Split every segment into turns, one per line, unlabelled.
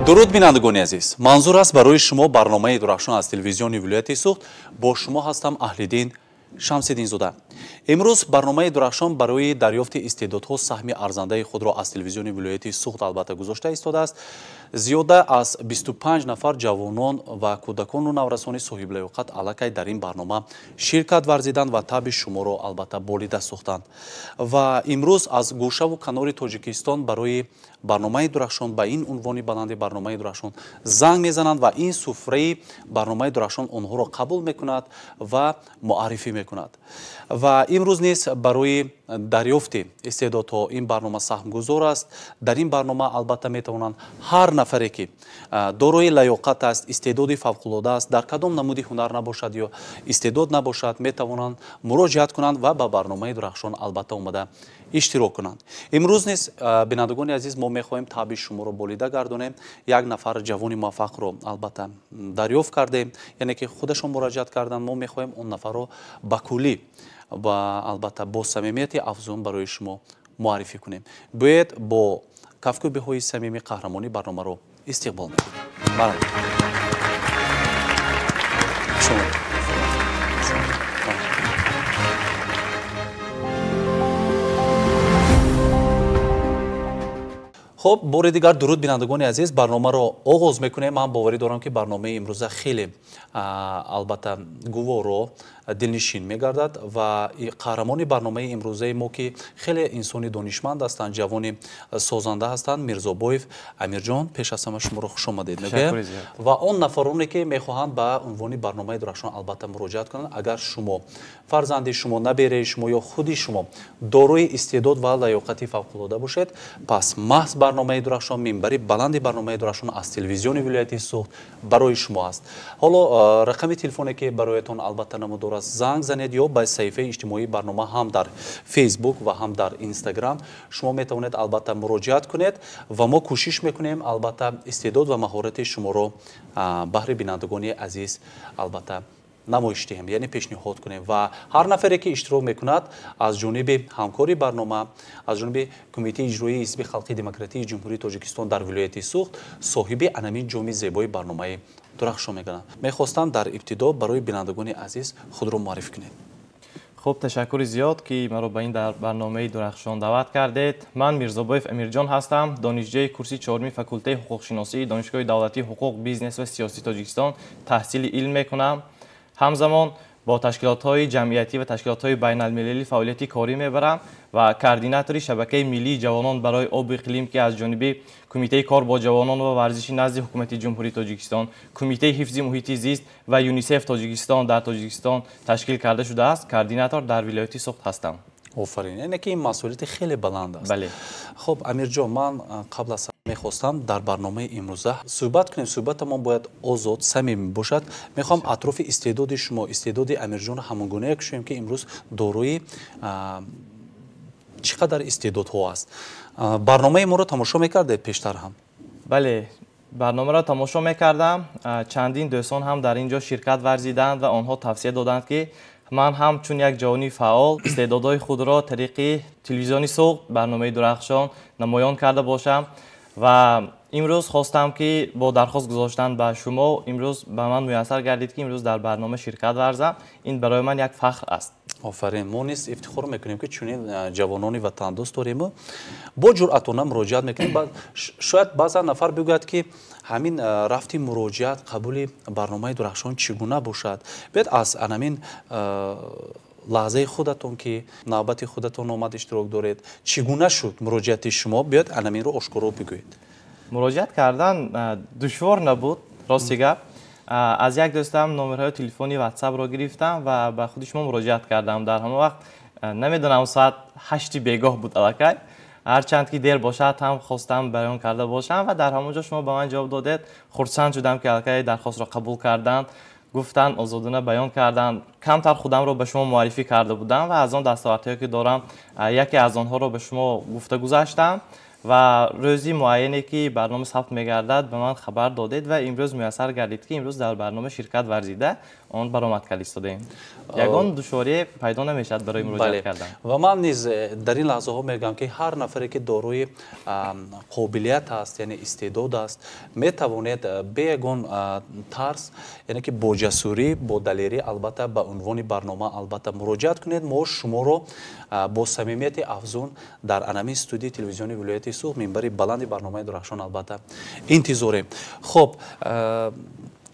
Дуруд, бинандагони азиз. Манзур аст барои шумо барномаи Дурахшон аз телевизиони вилояти Суғд. Бо шумо ҳастам Аҳлиддин Шамсиддинзода. Имрӯз барномаи Дурахшон барои дарёфти истеъдодҳо саҳми арзандаи худро аз телевизиони вилояти Суғд албатта гузошта истодааст. Зиёда аз 25 нафар ҷавонон ва кӯдакону наврасони соҳиблаёқат аллакай дар ин барнома ширкат варзиданд ва таби шуморо албатта болида сохтанд. Ва имрӯз аз гӯшаву канори Тоҷикистон барои барномаи Дурахшон ба ин унвони баланди барномаи Дурахшон занг мезананд ва ин суфраи барномаи Дурахшон онҳоро қабул мекунад ва муаррифӣ мекунад. Ва имрӯз низ барои дарёфти истеъдодҳо ин барнома саҳмгузор аст. Дар ин барнома албатта метавонанд ҳар нафаре ки дорои лаёқат аст, истеъдоди фавқулода аст, дар кадом намуди ҳунар набошад ё истеъдод набошад, метавонанд муроҷиат кунанд ва ба барномаи Дурахшон албатта омада иштирок кунанд. Имрӯз низ, бинандагони азиз, мо мехоҳем таби шуморо болида гардонем. Як нафар ҷавони муваффақро албатта дарёфт кардем, яъне ки худашон муроҷиат карданд. Мо мехоҳем он нафарро ба куллӣ ва албатта бо самимияти афзун барои шумо муаррифӣ кунем. Биёед бо кафкӯбиҳои самимӣ қаҳрамони барномаро истиқбол мекунем. Хуб, бори дигар дуруд, бинандагони азиз. Барномаро оғоз мекунем. Ман боварӣ дорам, ки барномаи имрӯза хеле албатта гуворо, дилнишин мегардад ва қаҳрамони барномаи имрӯзаи мо, ки хеле инсони донишманд ҳастанд, ҷавони созанда ҳастанд, Мирзобоев Амирҷон, пеш аз ҳама шуморо хушомадед мегӯям. Ва он нафароне ки мехоҳанд ба унвони барномаи Дурахшон албатта муроҷиат кунанд, агар шумо, фарзанди шумо, набераи шумо ё худи шумо дорои истеъдод ва лаёқати фавқулода бошед, пас маҳз барномаи Дурахшон, минбари баланди барномаи Дурахшон аз телевизиони вилояти Суғд барои шумо аст. Ҳоло рақами телефоне ки бароятон албатта намудор аст, занг занед ё ба саҳифаи иҷтимоии барнома ҳам дар Фейсбук ва ҳам дар Инстаграм шумо метавонед албатта муроҷиат кунед ва мо кӯшиш мекунем албатта истеъдод ва маҳорати шуморо баҳри бинандагони азиз албатта намоиш диҳем, яъне пешниҳод кунем. Ва ҳар нафаре ки иштирок мекунад, аз ҷониби ҳамкори барнома, аз ҷониби Кумитаи иҷроии Ҳизби халқии демократии Ҷумҳурии Тоҷикистон дар вилояти Суғд соҳиби анамин ҷоми зебои барномаи Дурахшон мегарданд. Мехостам дар ибтидо барои бинандагони азиз худро муаррифӣ кунед.
Хуб, ташаккури зиёд, ки маро ба ин дар барномаи Дурахшон даъват кардед. Ман Мирзобоев Амирҷон ҳастам, донишҷӯи курси чорми факултаи ҳуқуқшиносии Донишгоҳи давлатии ҳуқуқ, бизнес ва сиёсии Тоҷикистон таҳсили илм мекунам. Ҳамзамон бо ташкилотҳои ҷамъиятӣ ва ташкилотҳои байналмилалӣ фаъолияти корӣ мебарам ва координатори шабакаи миллии ҷавонон барои обу иқлим, ки аз ҷониби Кумитаи кор бо ҷавонон ва варзиши назди Ҳукумати Ҷумҳурии Тоҷикистон, Кумитаи ҳифзи муҳити зист ва ЮНИСЕФ Тоҷикистон дар Тоҷикистон ташкил карда шудааст, координатор дар вилояти Суғд ҳастам.
Офарин, яъне ки ин масъулияти хеле баланд аст.
Бале.
Хуб, Амирҷон, ман қабл аз мехостам дар барномаи имрӯза суҳбат кунем. Суҳбатамон бояд озод, самимӣ бошад. Мехоҳам атрофи истеъдоди шумо, истеъдоди Амирҷонро ҳамон гунае кушоем, ки имрӯз дорои чӣ қадар истеъдодҳо аст. Барномаи моро тамошо мекардед пештар ҳам?
Бале, барномаро тамошо мекардам. Чандин дӯстон ҳам дар ин ҷо ширкат варзиданд ва онҳо тавсия доданд, ки ман ҳам чун як ҷавони фаъол истеъдодҳои худро тариқи телевизиони Суғд, барномаи Дурахшон намоён карда бошам. Ва имрӯз хостам, ки бо дархост гузоштан ба шумо имрӯз ба ман муяссар гардид, ки имрӯз дар барнома ширкат варзам. Ин барои ман як фахр аст.
Офарин, мо низ ифтихор мекунем, ки чунин ҷавонони ватандӯст дориму бо ҷуръатона муроҷиат мекунем. Шояд баъзан нафар бигӯяд, ки ҳамин рафти муроҷиат, қабули барномаи Дурахшон чӣ гуна бошад. Биёед аз анамин лаҳзаи худатон, ки навбати худатон омад, иштирок доред, чӣ гуна шуд муроҷиати шумо? Биёед анаминро ошкоро бигӯед.
Муроҷиат кардан душвор набуд, рости гап. Аз як дӯстам номерҳои телефони ватсапро гирифтам ва ба худи шумо муроҷиат кардам. Дар ҳамон вақт, намедонам, соат 8 бегоҳ буд аллакай. Ҳарчанд ки дер бошад ҳам хостам баён карда бошам ва дар ҳамон ҷо шумо ба ман ҷавоб додед. Хурсанд шудам, ки аллакай дархостро қабул карданд, гуфтанд, озодона баён карданд. Камтар худамро ба шумо муаррифӣ карда будам ва аз он дастовардҳое ки дорам, яке аз онҳоро ба шумо гуфта гузаштам. ва рӯзи муайяне ки барнома сабт мегардад ба ман хабар додед ва имрӯз муяссар гардид, ки имрӯз дар барнома ширкат варзида он баромад карда истодаем. Ягон душворие пайдо намешавад барои муроҷиат кардан.
Ва ман низ дар ин лаҳзаҳо мегӯям, ки ҳар нафаре ки дорои қобилият аст, яъне истеъдод аст, метавонед бе ягон тарс, яъне ки бо ҷасурӣ, бо далерӣ албатта ба унвони барнома албатта муроҷиат кунед. Мо шуморо бо самимияти афзун дар анами студияи телевизиони вилояти Суғд, минбари баланди барномаи Дурахшон албатта интизорем. Хоб,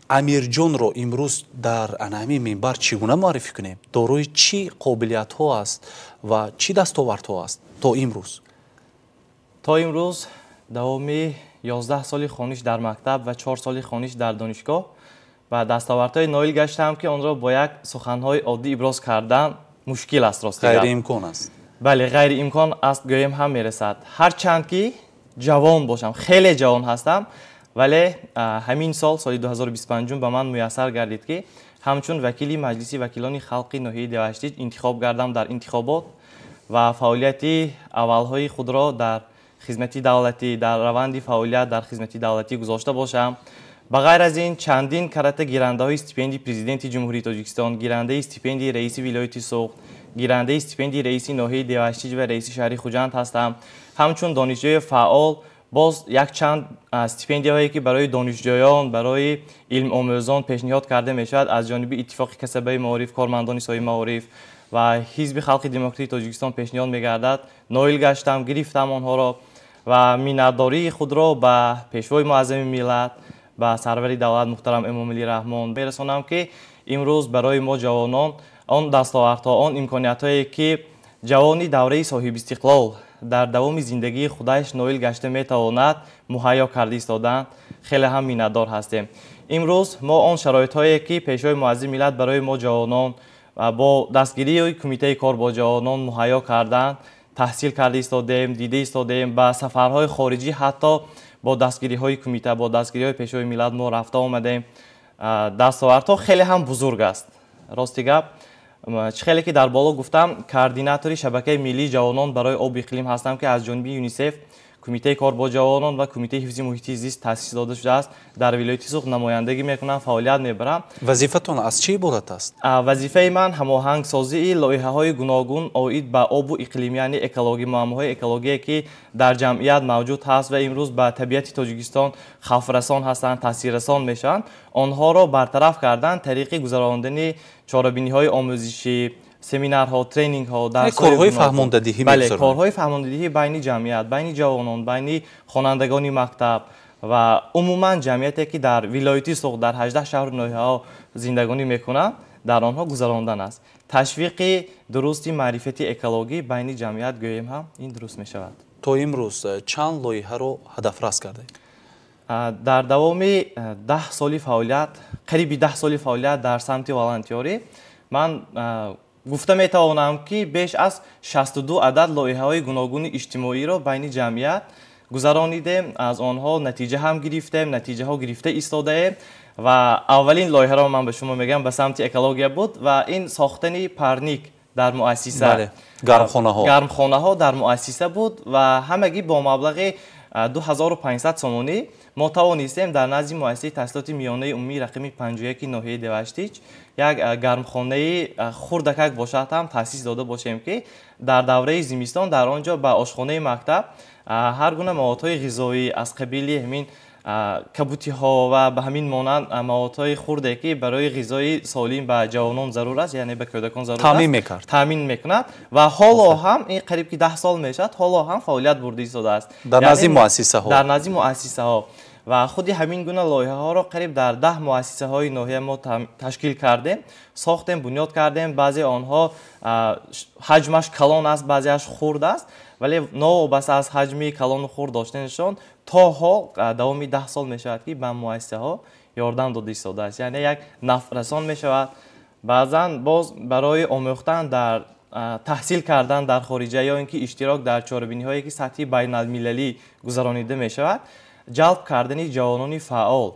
Амирҷонро имрӯз дар анами минбар чӣ гуна муаррифӣ кунем? Дорои чӣ қобилиятҳо аст ва чӣ дастовардҳо аст то имрӯз?
То имрӯз давоми 11 соли хониш дар мактаб ва 4 соли хониш дар донишгоҳ ба дастовардҳои ноил гаштам, ки онро бо як суханҳои оддӣ иброз кардан мушкил аст, рости гап.
Ғайриимкон аст.
Бале, ғайриимкон аст гӯем ҳам мерасад. Ҳарчанд ки ҷавон бошам, хеле ҷавон ҳастам, вале ҳамин сол, соли 2025, ба ман муяссар гардид, ки ҳамчун вакили Маҷлиси вакилони халқи ноҳияи Деваштич интихоб гардам дар интихобот ва фаъолияти аввалҳои худро дар хизмати давлатӣ, дар раванди фаъолият дар хизмати давлатӣ гузошта бошам. Ба ғайр аз ин, чандин карата гирандаҳои стипендии Президенти Ҷумҳурии Тоҷикистон, гирандаи стипендии раиси вилояти Суғд, гирандаи стипендии раиси ноҳияи Деваштич ва раиси шаҳри Хуҷанд ҳастам. Ҳамчун донишҷӯи фаъол боз якчанд стипендияҳое, ки барои донишҷӯён, барои илмомӯзон пешниҳод карда мешавад аз ҷониби Иттифоқи касабаи маориф, кормандони соҳаи маориф ва Ҳизби халқи демократии Тоҷикистон пешниҳод мегардад, ноил гаштам, гирифтам онҳоро ва миннатдории худро ба Пешвои муаззами миллат, ба сарвари давлат муҳтарам Эмомалӣ Раҳмон мерасонам, ки имрӯз барои мо ҷавонон он дастовардҳо, он имкониятҳое, ки ҷавони давраи соҳибистиқлол дар давоми зиндагии худаш ноил гашта метавонад, муҳайё карда истоданд, хеле ҳам миннатдор ҳастем. Имрӯз мо он шароитҳое, ки Пешвои муаззами миллат барои мо ҷавонон бо дастгирии Кумитаи кор бо ҷавонон муҳайё карданд, таҳсил карда истодаем, дида истодаем, ба сафарҳои хориҷӣ ҳатто бо дастгириҳои кумита, бо дастгириҳои Пешвои миллат мо рафта омадаем. Дастовардҳо хеле ҳам бузург аст. Рости гап, чӣ хеле ки дар боло гуфтам, координатори шабакаи миллии ҷавонон барои обу иқлим ҳастам, ки аз ҷониби ЮНИСЕФ, Кумитаи кор бо ҷавонон ва Кумитаи ҳифзи муҳити зист таъсис дода шудааст. Дар вилояти Суғд намояндагӣ мекунам, фаъолият мебарам.
Вазифатон аз чӣ иборат аст?
Вазифаи ман ҳамоҳангсозии лоиҳаҳои гуногун оид ба обу иқлим, яъне экологӣ, муаммоҳои экологие, ки дар ҷамъият мавҷуд ҳаст ва имрӯз ба табиати Тоҷикистон хавфрасон ҳастанд, таъсиррасон мешаванд, онҳоро бартараф кардан тариқи гузарондани чорабиниҳои омӯзишӣ, семинарҳо, тренингҳо,
корҳои фаҳмондадиҳӣ.
Бале, корҳои фаҳмондадиҳӣ байни ҷамъият, байни ҷавонон, байни хонандагони мактаб ва умуман ҷамъияте, ки дар вилояти Суғд дар 18 шаҳру ноҳияҳо зиндагонӣ мекунанд, дар онҳо гузарондан аст. Ташвиқи дурусти маърифати экологӣ байни ҷамъият гӯем ҳам ин дуруст мешавад.
То имрӯз чанд лоиҳаро ҳадафрас кардаед?
Дар давоми 10 соли фаъолият, қариби 10 соли фаъолият дар самти волонтёрӣ ман гуфта метавонам, ки беш аз 62 адад лоиҳаҳои гуногуни иҷтимоиро байни ҷамъият гузаронидем, аз онҳо натиҷа ҳам гирифтем, натиҷаҳо гирифта истодаем. Ва аввалин лоиҳаро ман ба шумо мегӯям, ба самти экология буд ва ин сохтани парник дар муассиса,
гармхонаҳо,
гармхонаҳо дар муассиса буд ва ҳамагӣ бо маблағи 2500 сомонӣ мо тавонистем дар назди муассисаи таҳсилоти миёнаи умумии рақами 51 ноҳияи Деваштич як гармхонаи хурдакак бошад ҳам таъсис дода бошем, ки дар давраи зимистон дар он ҷо ба ошхонаи мактаб ҳар гуна маводҳои ғизоӣ аз қабили ҳамин кабутиҳо ва ба ҳамин монанд маводҳои хурде, ки барои ғизои солим ба ҷавонон зарур аст, яъне ба кӯдакон зарур аст, таъмин мекунад. Ва ҳоло ҳам ин қариб ки 10 сол мешавад, ҳоло ҳам фаъолият бурда истодааст
дар назди муассисаҳо,
дар назди муассисаҳо. Ва худи ҳамин гуна лоиҳаҳоро қариб дар 10 муассисаҳои ноҳия мо ташкил кардем, сохтем, бунёд кардем. Баъзе онҳо ҳаҷмаш калон аст, баъзеаш хурд аст, вале новобаста аз ҳаҷми калону хурд доштанашон то ҳол давоми 10 сол мешавад, ки ба муассисаҳо ёрдам дода истодааст, яъне як нафърасон мешавад. Баъзан боз барои омӯхтан дар таҳсил кардан дар хориҷа ё ин ки иштирок дар чорабиниҳое, ки сатҳи байналмилалӣ гузаронида мешавад, ҷалб кардани ҷавонони фаъол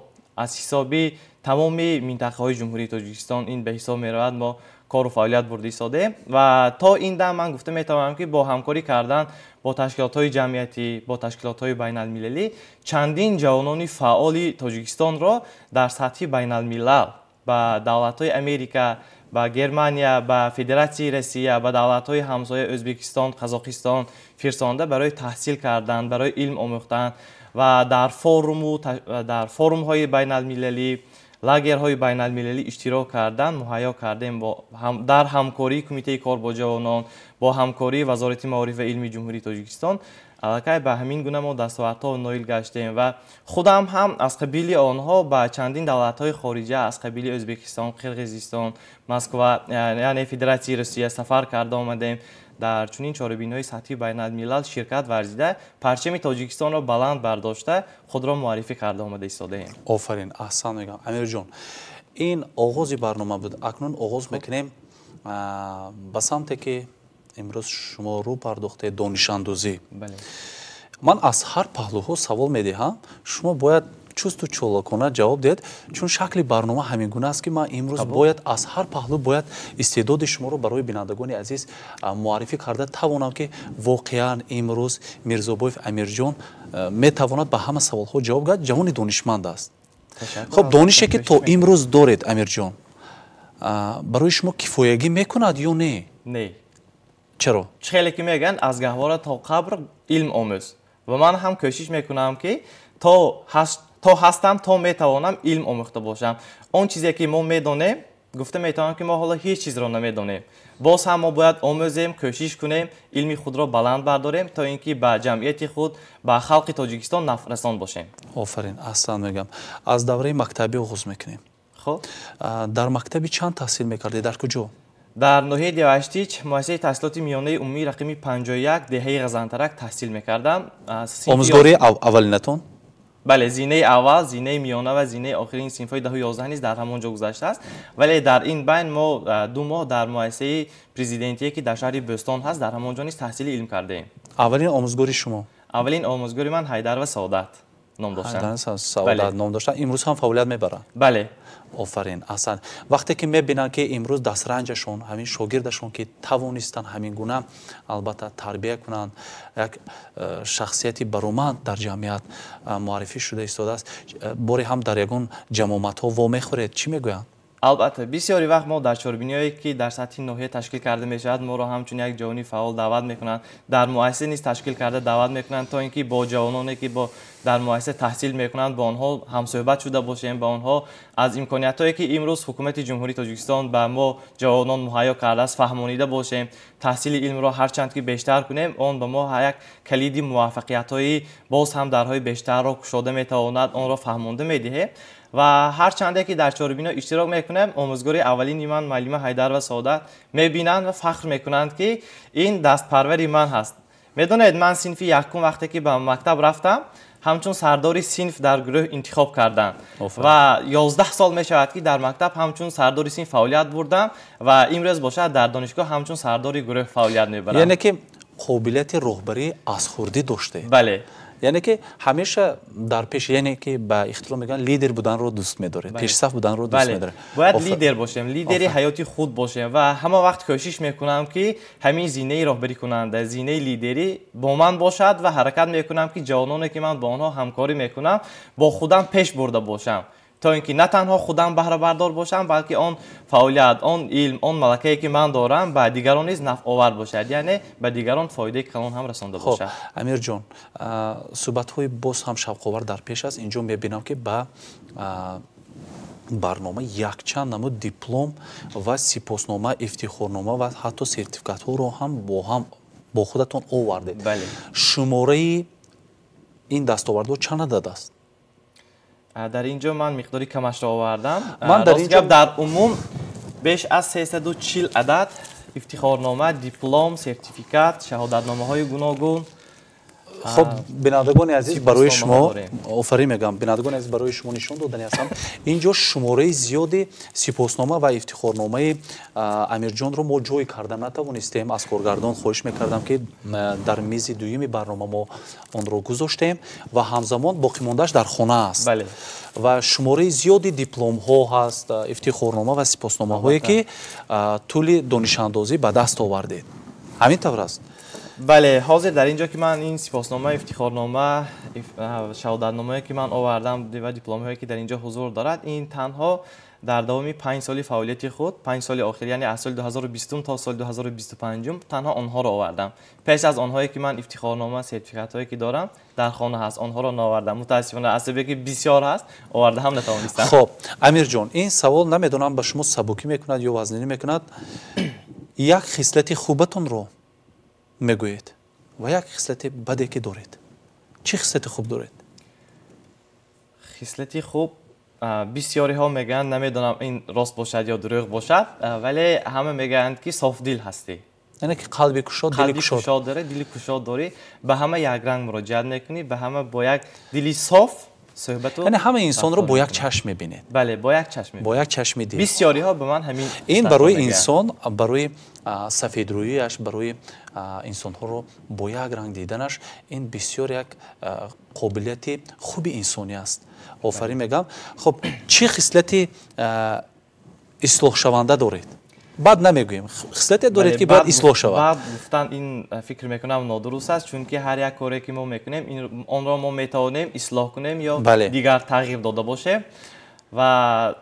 аз ҳисоби тамоми минтақаҳои Ҷумҳурии Тоҷикистон ин ба ҳисоб меравад. Мо кору фаъолият бурда истодаем. Ва то ин дам ман гуфта метавонам, ки бо ҳамкорӣ кардан бо ташкилотҳои ҷамъиятӣ, бо ташкилотҳои байналмилалӣ чандин ҷавонони фаъоли Тоҷикистонро дар сатҳи байналмилал ба давлатҳои Америка, ба Германия, ба Федератсияи Россия, ба давлатҳои ҳамсоя Ӯзбекистон, Қазоқистон фирсонда барои таҳсил кардан, барои илм омӯхтан ва дар форуму дар форумҳои байналмилалӣ, лагерҳои байналмилалӣ иштирок кардан муҳайё кардем дар ҳамкории Кумитаи кор бо ҷавонон, бо ҳамкории Вазорати маориф ва илми Ҷумҳурии Тоҷикистон. Аллакай ба ҳамин гуна мо дастовардҳо ноил гаштем ва худам ҳам аз қабили онҳо ба чандин давлатҳои хориҷа, аз қабили Ӯзбекистон, Қирғизистон, Москва, яъне Федератсияи Русия сафар карда омадем. Дар чунин чорабиниҳои сатҳи байналмилал ширкат варзида, парчами Тоҷикистонро баланд бардошта, худро муаррифӣ карда омада истодаем.
Офарин, аҳсан мегӯям, Амирҷон. Ин оғози барнома буд. Акнун оғоз мекунем ба самте, ки имрӯз шумо рӯ пардохтед, донишандӯзӣ. Ман аз ҳар паҳлӯҳо савол медиҳам, шумо бояд чусту чолокона ҷавоб диҳед, чун шакли барнома ҳамин гуна аст, ки ман имрӯз бояд аз ҳар паҳлӯ бояд истеъдоди шуморо барои бинандагони азиз муаррифӣ карда тавонам, ки воқеан имрӯз Мирзобоев Амирҷон метавонад ба ҳама саволҳо ҷавоб диҳад, ҷавони донишманд аст. Хуб, донише, ки то имрӯз доред, Амирҷон, барои шумо кифоягӣ мекунад ё не?
Не.
Чаро?
Чӣ хеле ки мегӯянд, аз гаҳвора то қабр илм омӯз, ва ман ҳам кӯшиш мекунам, ки то ҳастам, то метавонам, илм омӯхта бошам. Он чизе, ки мо медонем, гуфта метавонам, ки мо ҳоло ҳеҷ чизро намедонем. Боз ҳам мо бояд омӯзем, кӯшиш кунем, илми худро баланд бардорем, то ин ки ба ҷамъияти худ, ба халқи Тоҷикистон нафрасон бошем.
Офарин, аҳсан мегӯям. Аз давраи мактабӣ оғоз мекунем.
Хуб.
Дар мактаби чанд таҳсил мекардед, дар куҷо?
Дар ноҳияи Деваштич, муассисаи таҳсилоти миёнаи умумии рақами 51, деҳаи Ғазантарак таҳсил мекардам.
Омӯзгори аввалинатон?
Бале, зинаи аввал, зинаи миёна ва зинаи охирини синфҳои 10-у 11 низ дар ҳамон ҷо гузаштааст. Вале дар ин байн мо 2 моҳ дар муассисаи президентие, ки дар шаҳри Бӯстон ҳаст, дар ҳамон ҷо низ таҳсили илм кардаем.
Аввалин омӯзгори шумо?
Аввалин омӯзгори ман Ҳайдарова Саодат ном доштанд.
Саодат ном доштанд. Имрӯз ҳам фаъолият мебаранд?
Бале.
Офарин, аҳсан. Вақте ки мебинанд, ки имрӯз дастранҷашон, ҳамин шогирдашон, ки тавонистанд ҳамин гуна, албатта, тарбия кунанд, як шахсияти бароманд дар ҷамъият муаррифӣ шуда истодааст, боре ҳам дар ягон ҷамоматҳо вомехӯред, чӣ мегӯянд?
Албатта, бисёри вақт мо дар чорабиниҳое, ки дар сатҳи ноҳия ташкил карда мешавад, моро ҳамчун як ҷавони фаъол даъват мекунанд, дар муассиса низ ташкил карда даъват мекунанд, то ин ки бо ҷавононе, ки дар муассиса таҳсил мекунанд, бо онҳо ҳамсӯҳбат шуда бошем, ба онҳо аз имкониятҳое, ки имрӯз ҳукумати Ҷумҳурии Тоҷикистон ба мо ҷавонон муҳайё кардааст, фаҳмонида бошем. Таҳсили илмро ҳарчанд ки бештар кунем, он ба мо як калиди муваффақиятҳои боз ҳам дарҳои бештарро кушода метавонад, онро фаҳмонда медиҳем. Ва ҳарчанде ки дар чорабиниҳо иштирок мекунем, омӯзгори аввалини ман, муаллима Ҳайдарова Саодат, мебинанд ва фахр мекунанд, ки ин дастпарвари ман ҳаст. Медонед, ман синфи якум вақте ки ба мактаб рафтам, ҳамчун сардори синф дар гурӯҳ интихоб карданд ва 11 сол мешавад, ки дар мактаб ҳамчун сардори синф фаъолият бурдам ва имрӯз бошад, дар донишгоҳ ҳамчун сардори гурӯҳ фаъолият мебарам.
Яъне ки қобилияти роҳбарӣ аз хурдӣ доштед?
Бале.
Яъне ки ҳамеша дар пеш, яъне ки ба ихтилоф мегӯянд, лидер буданро дӯст медоред, пешсаф буданро дӯст медоред.
Бояд лидер бошем, лидери ҳаёти худ бошем ва ҳама вақт кӯшиш мекунам, ки ҳамин зинаи роҳбарикунанда, зинаи лидерӣ бо ман бошад ва ҳаракат мекунам, ки ҷавононе, ки ман бо онҳо ҳамкорӣ мекунам, бо худам пеш бурда бошам, то ин ки на танҳо худам баҳрабардор бошам, балки он фаъолият, он илм, он малакае, ки ман дорам, ба дигарон низ нафъовар бошад, яъне ба дигарон фоидаи калон ҳам расонда бошад.
Амирҷон, суҳбатҳои боз ҳам шавқовар дар пеш аст. Инҷо мебинам, ки ба барнома якчанд намуд диплом ва сипоснома, ифтихорнома ва ҳатто сертификатҳоро ҳам бо ҳам бо худатон овардед. Шумораи ин дастовардҳо чанд адад аст?
Дар ин ҷо ман миқдори камашро овардам.
Ман дар
ин ҷо дар умум беш аз 340 адад ифтихорнома, диплом, сертификат, шаҳодатномаҳои гуногун.
Хуб, бинандагони азиз, барои шумо офарин мегӯям. Бинандагони азиз, барои шумо нишон додани ҳастам. Инҷо шумораи зиёди сипоснома ва ифтихорномаи Амирҷонро мо ҷой карда натавонистем. Аз коргардон хоҳиш мекардам, ки дар мизи дуюми барнома мо онро гузоштем ва ҳамзамон боқимондааш дар хона аст. Ва шумораи зиёди дипломҳо ҳаст, ифтихорнома ва сипосномаҳое, ки тӯли донишандозӣ ба даст овардед. Ҳамин тавр аст?
Бале, ҳозир дар ин ҷо ки ман ин сипоснома, ифтихорнома, шаҳодатномае ки ман овардам ва дипломҳое ки дар ин ҷо ҳузур дорад, ин танҳо дар давоми 5 соли фаъолияти худ, 5 соли охир, яъне аз соли 2020 то соли 2025, танҳо онҳоро овардам. Пеш аз онҳое ки ман ифтихорнома, сертификатҳое ки дорам, дар хона ҳаст, онҳоро наовардам, мутаассифона, аз сабабе ки бисёр ҳаст, оварда ҳам натавонистам.
Хоб, Амирҷон, ин савол намедонам, ба шумо сабукӣ мекунад ё вазнинӣ мекунад. Як хислати хубатонро мегӯед ва як хислати баде ки доред. Чӣ хислати хуб доред?
Хислати хуб, бисёриҳо мегӯянд, намедонам, ин рост бошад ё дурӯғ бошад, вале ҳама мегӯянд, ки софдил ҳастӣ.
Яъне ки қалби кушод, дили кушод.
Кушод дорӣ, дили кушод дорӣ, ба ҳама якранг муроҷиат мекунӣ, ба ҳама бо як дили соф суҳбату
Яъне ҳама инсонро бо як чашм мебинед.
Бале, бо як чашм.
Бо як чашми дил.
Бисёриҳо ба ман ҳамин
Ин барои инсон, барои сафедрӯяш, барои инсонҳоро бо як ранг диданаш, ин бисёр як қобилияти хуби инсонӣ аст. Офарин мегӯям. Хуб, чӣ хислати ислоҳшаванда доред? Бад намегӯем, хислате доред, ки бояд ислоҳ шавад.
Бад гуфтан ин, фикр мекунам, нодуруст аст, чунки ҳар як коре ки мо мекунем, онро мо метавонем ислоҳ кунем ё дигар тағйир дода бошем. Ва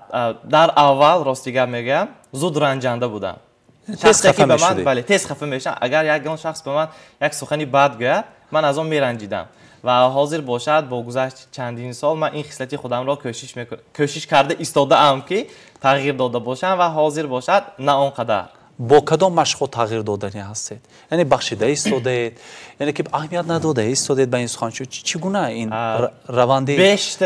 дар аввал, рости гап мегӯям, зуд ранҷанда будам. Бале, тез хафа мешавам. Агар ягон шахс ба ман як сухани бад гӯяд, ман аз он меранҷидам. Ва ҳозир бошад, бо гузашти чандин сол, ман ин хислати худамро кӯшиш карда истодаам, ки тағйир дода бошам, ва ҳозир бошад, на он қадар.
Бо кадом машқҳо тағйир додани ҳастед? Яъне бахшида истодаед, яъне ки аҳамият надода истодаед ба ин сухан? Чӣ гуна ин раванди?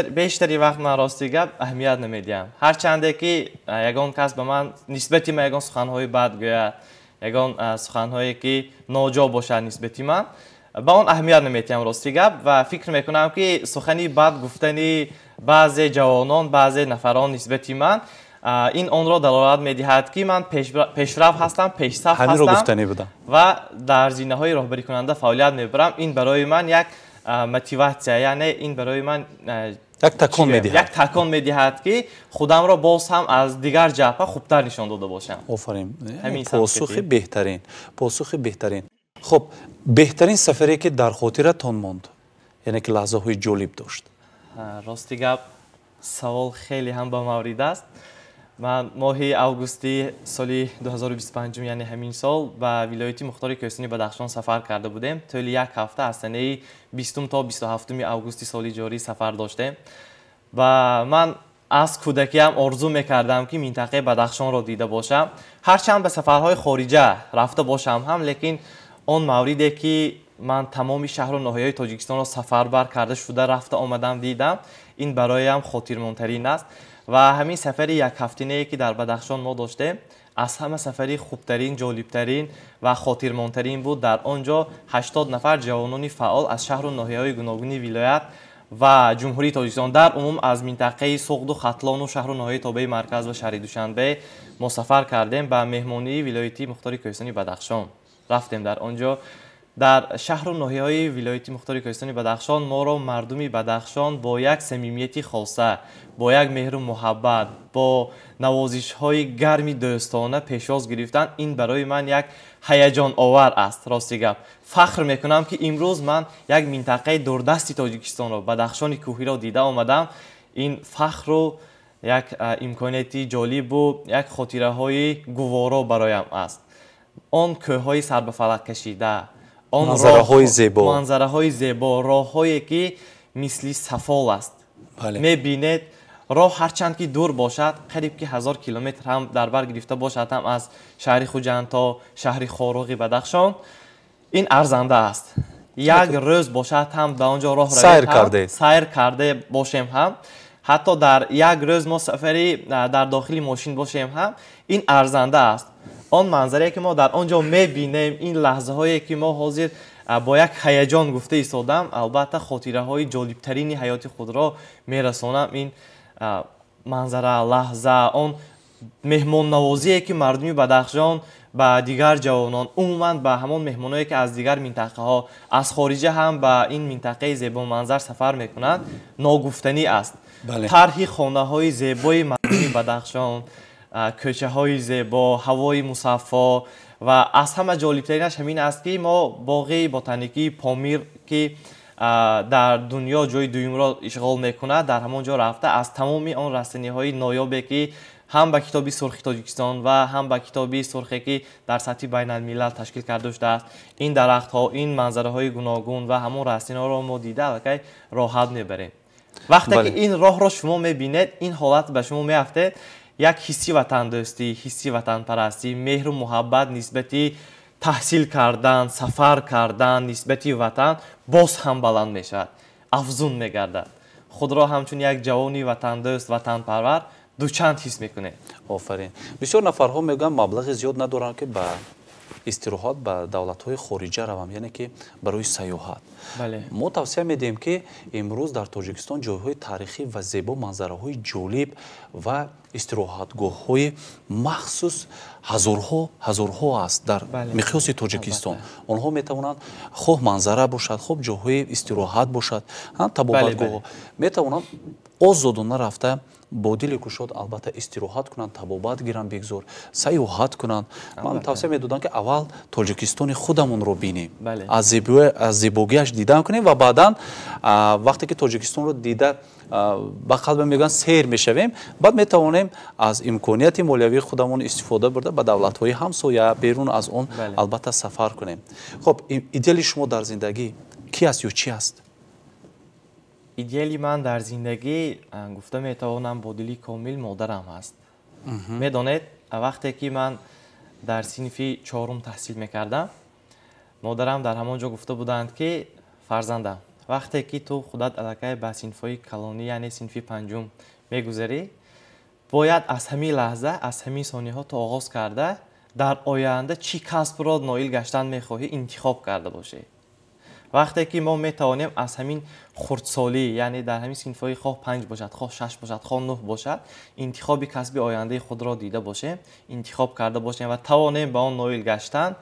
Бештари вақт ман, рости гап, аҳамият намедиҳам. Ҳарчанде ки ягон кас ба ман, нисбати ман ягон суханҳои бад гӯяд, ягон суханҳое ки ноҷо бошад нисбати ман, ба он аҳамият наметиҳам, рости гап. Ва фикр мекунам, ки сухани бад гуфтани баъзе ҷавонон, баъзе нафарон нисбати ман, ин онро далолат медиҳад, ки ман пешрав ҳастам, пешсаф ҳастам ва дар зинаҳои роҳбарикунанда фаъолият мебарам. Ин барои ман як мотиватсия, яъне ин барои ман
як такон медиҳад.
Як такон медиҳад, ки худамро боз ҳам аз дигар ҷабҳа хубтар нишон дода бошам.
Офарин, посухи беҳтарин, посухи беҳтарин. Хуб, беҳтарин сафаре, ки дар хотиратон монд, яъне ки лаҳзаҳои ҷолиб дошт?
Рости гап, савол хеле ҳам ба маврид аст. Ман моҳи августи соли 2025, яъне ҳамин сол, ба вилояти мухтори кӯҳистони Бадахшон сафар карда будем. Тӯли як ҳафта, аз санаи 20 то 27 августи соли ҷорӣ сафар доштем. Ва ман аз кӯдакиам орзу мекардам, ки минтақаи Бадахшонро дида бошам. Ҳарчанд ба сафарҳои хориҷа рафта бошам ҳам, лекин он мавриде ки ман тамоми шаҳру ноҳияҳои Тоҷикистонро сафарбар карда шуда рафта омадам, дидам, ин бароям хотирмонтарин аст. Ва ҳамин сафари якҳафтинае, ки дар Бадахшон мо доштем, аз ҳама сафари хубтарин, ҷолибтарин ва хотирмонтарин буд. Дар он ҷо 80 нафар ҷавонони фаъол аз шаҳру ноҳияҳои гуногуни вилоят ва Ҷумҳурии Тоҷикистон, дар умум аз минтақаи Суғду Хатлону шаҳру ноҳияи тобеи марказ ва шаҳри Душанбе мо сафар кардем, ба меҳмонии вилояти мухтори кӯҳистони Бадахшон рафтем. Дар он ҷо, дар шаҳру ноҳияҳои вилояти мухтори кӯҳистони Бадахшон, моро мардуми Бадахшон бо як самимияти хоса, бо як меҳру муҳаббат, бо навозишҳои гарми дӯстона пешвоз гирифтанд. Ин барои ман як ҳаяҷоновар аст. Рости гап, фахр мекунам, ки имрӯз ман як минтақаи дурдасти Тоҷикистонро, Бадахшони кӯҳиро дида омадам. Ин фахру як имконияти ҷолибу як хотираҳои гуворо бароям аст. Он кӯҳҳои сарбафалак кашида,
он манзараҳои зебо,
манзараҳои зебо, роҳҳое ки мисли сафол аст, мебинед, роҳ ҳарчанд ки дур бошад, қариб ки 1000 километр ҳам дар бар гирифта бошад ҳам, аз шаҳри Хуҷанд то шаҳри Хоруғи Бадахшон, ин арзанда аст. Як рӯз бошад ҳам ба он ҷо роҳ сайр карда бошем ҳам, ҳатто дар як рӯз мо сафари дар дохили мошин бошем ҳам, ин арзанда аст. Он манзарае, ки мо дар он ҷо мебинем, ин лаҳзаҳое, ки мо ҳозир Бо як ҳаяҷон гуфта истодам, албатта хотираҳои ҷолибтарини ҳаёти худро мерасонам. Ин манзара, лаҳза, он меҳмоннавозие ки мардуми Бадахшон ба дигар ҷавонон, умуман ба ҳамон меҳмоное ки аз дигар минтақаҳо, аз хориҷа ҳам ба ин минтақаи зебоманзар сафар мекунанд, ногуфтанӣ аст. Тарҳи хонаҳои зебои мардуми Бадахшон, кӯчаҳои зебо, ҳавои мусаффо ва аз ҳама ҷолибтаринаш ҳамин аст ки мо боғи ботаникии Помир, ки дар дунё ҷои дуюмро ишғол мекунад, дар ҳамон ҷо рафта аз тамоми он растаниҳои ноёбе ки ҳам ба китоби сурхи Тоҷикистон ва ҳам ба китоби сурхе ки дар сатҳи байналмилал ташкил карда шудааст, ин дарахтҳо, ин манзараҳои гуногун ва ҳамон растаниҳоро мо дида аллакай роҳат мебарем. Вақте ки ин роҳро шумо мебинед, ин ҳолат ба шумо меафтед, як ҳисси ватандӯстӣ, ҳисси ватанпарастӣ, меҳру муҳаббат нисбати таҳсил кардан, сафар кардан, нисбати ватан боз ҳам баланд мешавад, афзун мегардад. Худро ҳамчун як ҷавони ватандӯст, ватанпарвар дучанд ҳис мекунед.
Офарин. Бисёр нафарҳо мегӯянд маблағи зиёд надоранд ки ба истироҳат ба давлатҳои хориҷа равам, яъне ки барои сайёҳат. Мо тавсия медиҳем ки имрӯз дар Тоҷикистон ҷойҳои таърихӣ ва зебо, манзараҳои ҷолиб ва истироҳатгоҳҳои махсус ҳазорҳо ҳазорҳо аст дар миқёси Тоҷикистон. Онҳо метавонанд хоҳ манзара бошад, хоҳ ҷойҳои истироҳат бошад, табобатгоҳҳо метавонанд озодона рафта бо дили кушод албатта истироҳат кунанд, табобат гиранд, бигзор сайёҳат кунанд. Ман тавсия медодам ки аввал Тоҷикистони худамонро бинем, аз зебогиаш дидан кунем ва баъдан вақте ки Тоҷикистонро дида ба қалбе мегӯянд сер мешавем, баъд метавонем аз имконияти молиявии худамон истифода бурда ба давлатҳои ҳамсоя берун аз он албатта сафар кунем. Хоб, идеали шумо дар зиндагӣ ки аст ё чӣ аст?
Идеали ман дар зиндагӣ, гуфта метавонам, бо дили комил модарам аст. Медонед, вақте ки ман дар синфи чорум таҳсил мекардам, модарам дар ҳамон ҷо гуфта буданд ки фарзандам, вақте ки ту худат аллакай ба синфҳои калонӣ, яъне синфи панҷум мегузарӣ, бояд аз ҳамин лаҳза, аз ҳамин сониҳо ту оғоз карда дар оянда чӣ касбро ноил гаштан мехоҳӣ интихоб карда бошӣ. Вақте ки мо метавонем аз ҳамин хурдсолӣ, яъне дар ҳамин синфҳои хоҳ 5 бошад, хоҳ 6 бошад, хоҳ 9 бошад, интихоби касби ояндаи худро дида бошем, интихоб карда бошем ва тавонем ба он ноил гаштан,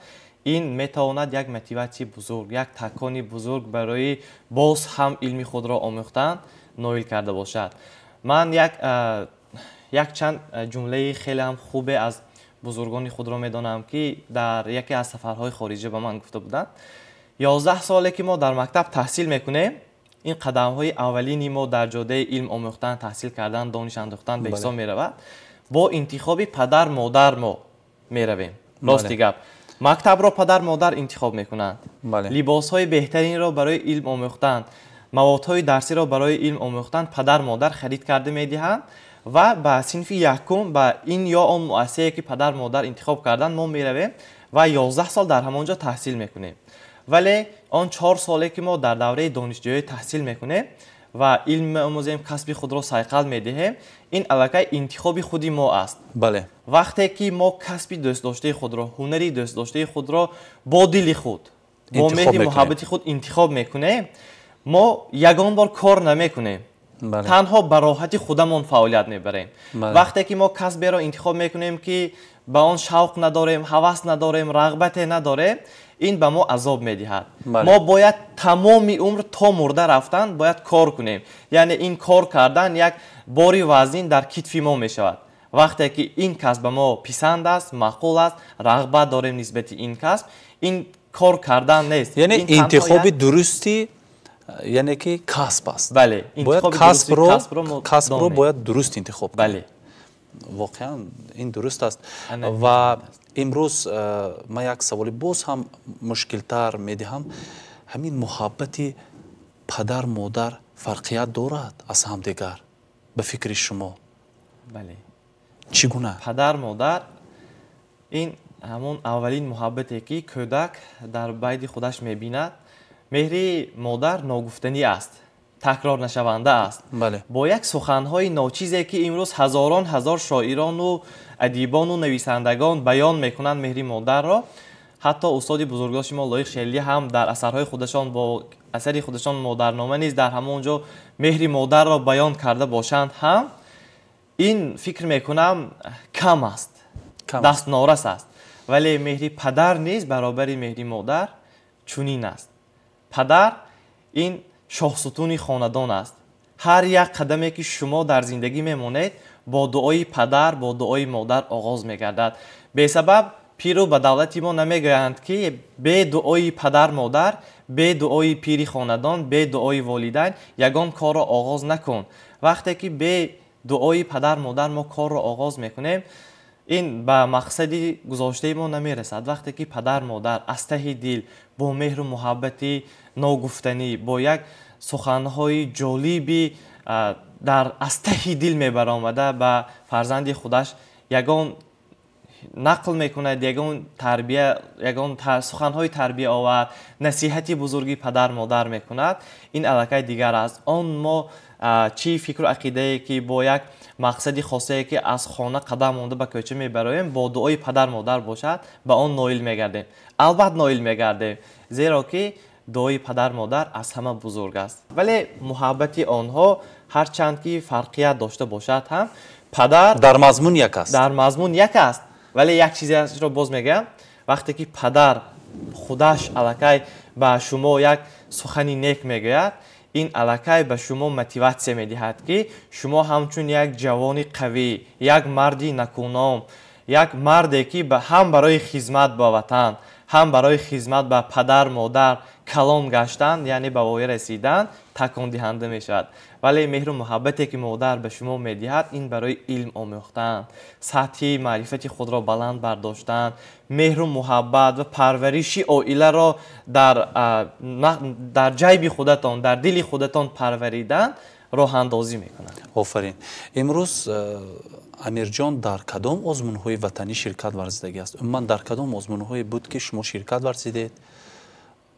ин метавонад як мотиватсияи бузург, як такони бузург барои боз ҳам илми худро омӯхтан ноил карда бошад. Ман якчанд ҷумлаи хеле ҳам хубе аз бузургони худро медонам ки дар яке аз сафарҳои хориҷа ба ман гуфта буданд. 11 соле ки мо дар мактаб таҳсил мекунем, ин қадамҳои аввалини мо дар ҷодаи илм омӯхтан, таҳсил кардан, дониш андӯхтан ба ҳисоб меравад. Бо интихоби падар модар мо меравем. Рости гап, мактабро падар модар интихоб мекунанд, либосҳои беҳтаринро барои илм омӯхтан, маводҳои дарсиро барои илм омӯхтан падар модар харид карда медиҳанд ва ба синфи якум, ба ин ё он муассисае ки падар модар интихоб карданд, мо меравем ва 11 сол дар ҳамон ҷо таҳсил мекунем. Вале он 4 соле ки мо дар давраи донишҷӯӣ таҳсил мекунем ва илм меомӯзем, касби худро сайқал медиҳем, ин аллакай интихоби худи мо аст. Вақте ки мо касби дӯстдоштаи худро, ҳунари дӯстдоштаи худро бо дили худ, бо меҳри муҳаббати худ интихоб мекунем, мо ягон бор кор намекунем, танҳо ба роҳати худамон фаъолият мебарем. Вақте ки мо касберо интихоб мекунем ки ба он шавқ надорем, ҳавас надорем, рағбате надорем, ин ба мо азоб медиҳад. Мо бояд тамоми умр то мурда рафтан бояд кор кунем. Яъне ин кор кардан як бори вазнин дар китфи мо мешавад. Вақте ки ин касб ба мо писанд аст, маъқул аст, рағбат дорем нисбати ин касб, ин кор кардан нест.
Яъне интихоби дурусти, яъне ки касб аст.
Бале,
бояд касбро бояд дуруст интихоб кунем.
Бале.
Воқеан ин дуруст аст. Ва имрӯз ман як саволи боз ҳам мушкилтар медиҳам. Ҳамин муҳаббати падар модар фарқият дорад аз ҳамдигар ба фикри шумо?
Бале.
Чӣ гуна?
Падар модар ин ҳамон аввалин муҳаббате ки кӯдак дар байди худаш мебинад. Меҳри модар ногуфтанӣ аст, такрорнашаванда аст. Бо як суханҳои ночизе ки имрӯз ҳазорон ҳазор шоирону адибону нависандагон баён мекунанд меҳри модарро, Ҳатто устоди бузургдошти мо Лоиқ Шералӣ ҳам дар асарҳои худашон бо асари худашон Модарнома низ дар ҳамон ҷо меҳри модарро баён карда бошанд ҳам, ин фикр мекунам кам аст, дастнорас аст. Вале меҳри падар низ баробари меҳри модар чунин аст. Падар ин шоҳсутуни хонадон аст. Ҳар як қадаме ки шумо дар зиндагӣ мемонед, бо дуои падар, бо дуои модар оғоз мегардад. Бесабаб пиру ба давлати мо намегӯянд, ки бе дуои падар модар, бе дуои пири хонадон, бе дуои волидайн ягон корро оғоз накун. Вақте ки бе дуои падар модар мо корро оғоз мекунем, ин ба мақсади гузоштаи мо намерасад. Вақте ки падар модар аз таҳи дил бо меҳру муҳаббати ногуфтанӣ, бо як суханҳои ҷолиби дар аз таҳи дил мебаромада ба фарзанди худаш ягон нақл мекунад, ягон тарбия, ягон суханҳои тарбияовар, насиҳати бузурги падар модар мекунад, ин аллакай дигар аст. Он мо чӣ фикру ақидае ки бо як мақсади хосае ки аз хона қадам монда ба кӯча мебароем, бо дуои падар модар бошад, ба он ноил мегардем. Албатт ноил мегардем, зеро ки дуои падар модар аз ҳама бузург аст. Вале муҳаббати онҳо ҳарчанд ки фарқият дошта бошад ҳам, падар
дар мазмун як аст.
Дар мазмун як аст. Вале як чизеро боз мегӯям, вақте ки падар худаш аллакай ба шумо як сухани нек мегӯяд, ин аллакай ба шумо мотиватсия медиҳад, ки шумо ҳамчун як ҷавони қавӣ, як марди накуном, як марде ки ҳам барои хизмат ба ватан, ҳам барои хизмат ба падар модар калон гаштан, яъне ба воя расидан такондиҳанда мешавад. Вале меҳру муҳаббате ки модар ба шумо медиҳад, ин барои илм омӯхтан, сатҳи маърифати худро баланд бардоштан, меҳру муҳаббат ва парвариши оиларо дар ҷайби худатон, дар дили худатон парваридан роҳандозӣ мекунад.
Офарин. Имрӯз Амирҷон дар кадом озмунҳои ватанӣ ширкат варзидагӣ аст? Умуман дар кадом озмунҳое буд, ки шумо ширкат варзидед,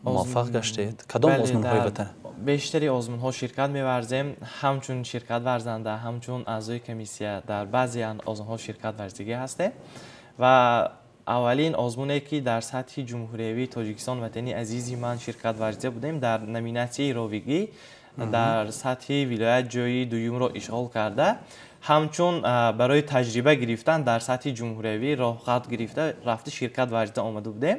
муваффақ гаштед? Кадом озмунҳои ватанӣ?
Бештари озмунҳо ширкат меварзем, ҳамчун ширкат варзанда, ҳамчун аъзои комиссия дар баъзе озмунҳо ширкат варзидагӣ ҳастем. Ва аввалин озмуне ки дар сатҳи ҷумҳуриявии Тоҷикистон ватани азизи ман ширкат варзида будем, дар номинатсияи ровигӣ дар сатҳи вилоят ҷойи дуюмро ишғол карда, ҳамчун барои таҷриба гирифтан дар сатҳи ҷумҳуриявӣ роҳхат гирифта рафта ширкат варзида омада будем.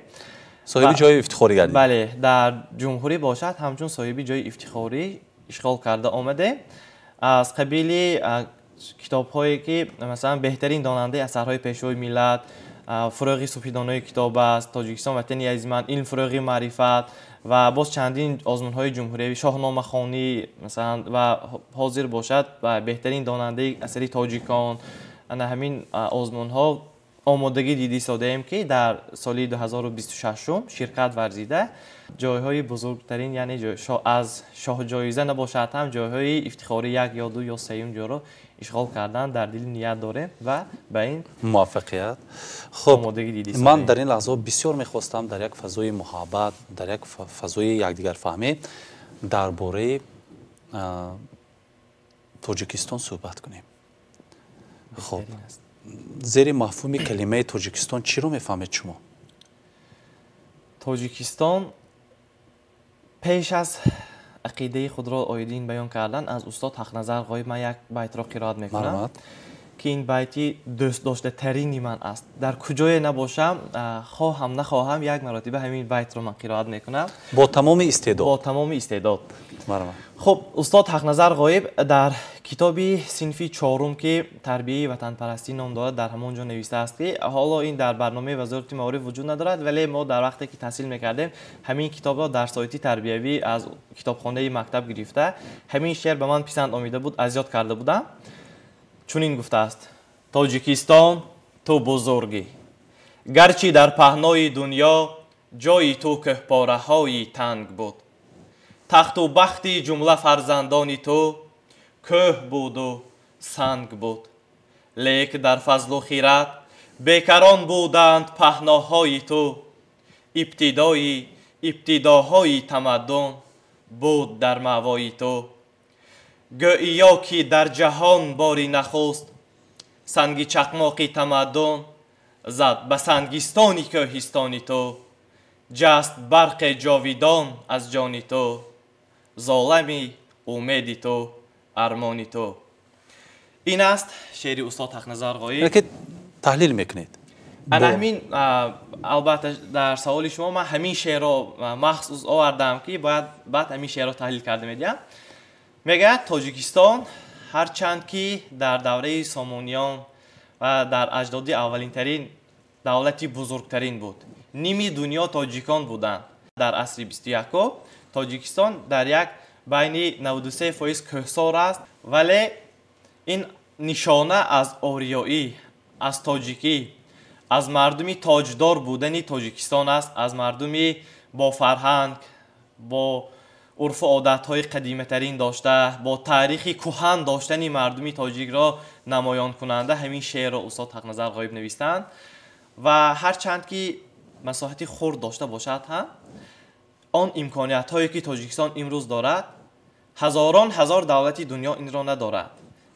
Соҳиби ҷои ифтихорӣ гардид?
Бале, дар ҷумҳурӣ бошад ҳамчун соҳиби ҷои ифтихорӣ ишғол карда омадем. Аз қабили китобҳое ки масалан беҳтарин донандаи асарҳои пешвои миллат, фурӯғи суфидонои китоб аст, Тоҷикистон ватани азизи ман, илм фурӯғи маърифат ва боз чандин озмунҳои ҷумҳуриявӣ, шоҳномахонӣ масалан, ва ҳозир бошад ва беҳтарин донандаи асари тоҷикон. Ана ҳамин озмунҳо омодагӣ дида истодаем, ки дар соли 2026 ширкат варзида ҷойҳои бузургтарин, яъне аз шоҳҷоиза набошад ҳам, ҷойҳои ифтихорӣ як ё ду ё сеюм ҷойро ишғол кардан дар дили ният дорем ва ба ин
муваффақият. Хуб, ман дар ин лаҳзаҳо бисёр мехостам дар як фазои муҳаббат, дар як фазои якдигарфаҳмӣ дар бораи Тоҷикистон суҳбат кунем. Хуб, зери мафҳуми калимаи Тоҷикистон чиро мефаҳмед шумо?
Тоҷикистон пеш аз ақидаи худро оиди ин баён кардан аз устод Ҳақназар Ғоиб ман як байтро қироат мекунам, ки ин байти дӯстдоштатарини ман аст. Дар куҷое набошам, хоҳам нахоҳам, як маротиба ҳамин байтро ман қироат мекунам.
Бо тамоми истеъдод.
Бо тамоми истеъдод. Хуб, устод Ҳақназар Ғоиб дар китоби синфи чорум, ки тарбияи ватанпарастӣ ном дорад, дар ҳамон ҷо навиштааст, ки ҳоло ин дар барномаи вазорати маориф вуҷуд надорад, вале мо дар вақте ки таҳсил мекардем ҳамин китобро дар соити тарбиявӣ аз китобхонаи мактаб гирифта, ҳамин шеър ба ман писанд омида буд, аз ёд карда будам. Чунин гуфтааст: Тоҷикистон, ту бузургӣ, гарчи дар паҳнои дунё ҷои ту кӯҳпораҳои танг буд, тахту бахти ҷумла фарзандони ту кӯҳ буду санг буд, лек дар фазлу хират бекарон буданд паҳноҳои ту, ибтидои ибтидоҳои тамаддун буд дар маъвои ту. Гӯиё ки дар ҷаҳон бори нахуст санги чақмоқи тамаддун зад ба сангистони кӯҳистони ту. Ҷаст барқе ҷовидон аз ҷони ту, золами умеди ту, армони ту. Ин аст шеъри устод Ҳақназар Ғоиб.
Ки таҳлил мекунед.
Ана ҳамин, албатта, дар саволи шумо ман ҳамин шеърро махсус овардам, ки бояд баъд ҳамин шеърро таҳлил карда медиҳам. Мегӯяд, Тоҷикистон ҳарчанд ки дар давраи Сомониён ва дар аҷдоди аввалинтарин давлати бузургтарин буд, ними дунё тоҷикон буданд. Дар асри 21 Тоҷикистон дар як байни 93% кӯҳсор аст, вале ин нишона аз ориёӣ, аз тоҷикӣ, аз мардуми тоҷдор будани Тоҷикистон аст, аз мардуми бофарҳанг, бо урфу одатҳои қадиматарин дошта, бо таърихи кӯҳан доштани мардуми тоҷикро намоёнкунанда ҳамин шеърро устод Ҳақназар Ғоиб навистанд. Ва ҳарчанд ки масоҳати хурд дошта бошад ҳам, он имкониятҳое ки Тоҷикистон имрӯз дорад, ҳазорон ҳазор давлати дунё инро надорад.